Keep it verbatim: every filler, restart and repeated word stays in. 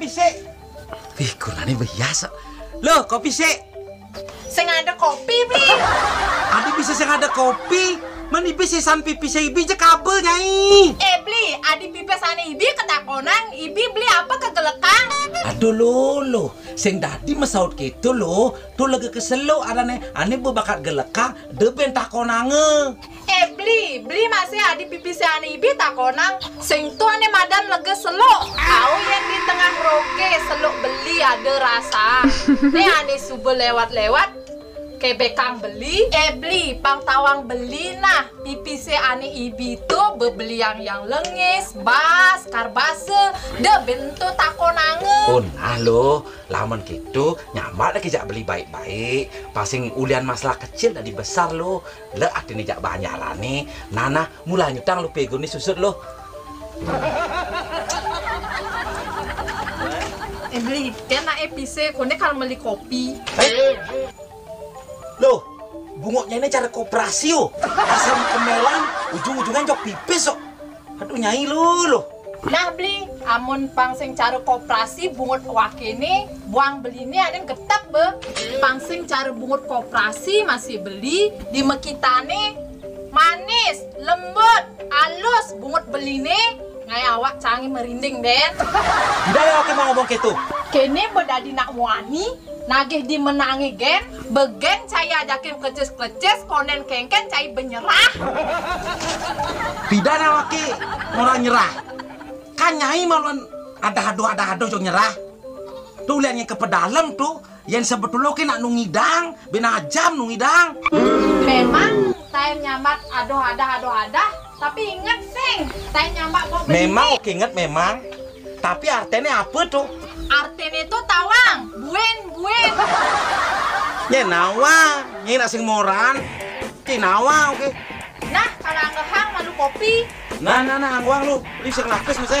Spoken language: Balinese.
Pisik. Wih, gunane biasa. Loh, kopi sik. Sing ada kopi, Bli. Adi bisa sing ada kopi. Men ibi sisan pipise ibi jek kabel, Nyai. Eh, Bli, adi pipisane ibi ketakonang, ibi beli apa kegelekang? Aduh, lo, lo. Sing dadi mesaut gitu, lo. Tuh lagi keselo arane, ane bu bakat gelekang, de ben takonange. Eh, Bli, Bli masih adi pipise ane ibi takonang. Sing tu ane madan lega selo. Au yen di tengah roke selo beli ada rasa. Ne ane suba lewat-lewat kebekang beli. Eh, Bli, pang tawang beli nah. Pipise ane ibi tu bebeliang yang lengis, bas, karbase. De bento takonange. Oh, nah lo, lamun gitu, nyambat lagi jak beli baik-baik. Pasing ulian masalah kecil dadi besar lo. Le atine jak banyak rane. Nana, mulai nyutang lo pego ni susut lo. Eh, Bli, kena eh pise, kone kalau meli kopi. Lo, bungoknya ini cara koperasi yo. Asal kemelan, ujung-ujungnya jok pipis kok. Aduh, Nyai lo, lo. Nah, Bli, amun pang sing cara koperasi bungut wakene, buang beline aden getep be. Pang sing cara bungut koperasi masih beli di mekitane manis, lembut, alus bungut beline, ngai awak cangi merinding, Ben. Tidak ya, oke mau ngomong gitu. Kene bedadi nak muani, nagih di menangi gen, begen cai ajakin kleces-kleces, konden kengken cai benyerah. Pidana waki orang nyerah. Kan Nyai maluan ada aduh ada aduh jo nyerah. Tuh lihat ke pedalem tuh, yang sebetulnya ke nak nungidang, bina jam nungidang. Memang, taen nyambat aduh ada aduh ada, tapi inget sing, taen nyambat kok. Memang oke inget memang. Tapi artene apa tuh? Artene tuh tawang, buen, buen. Nye nawa, nye nak sing moran. Ci nawa, oke. Nah, kalau anggehang malu kopi. Nah, nah, nah, angguang lu. Lu sing lapis mesti.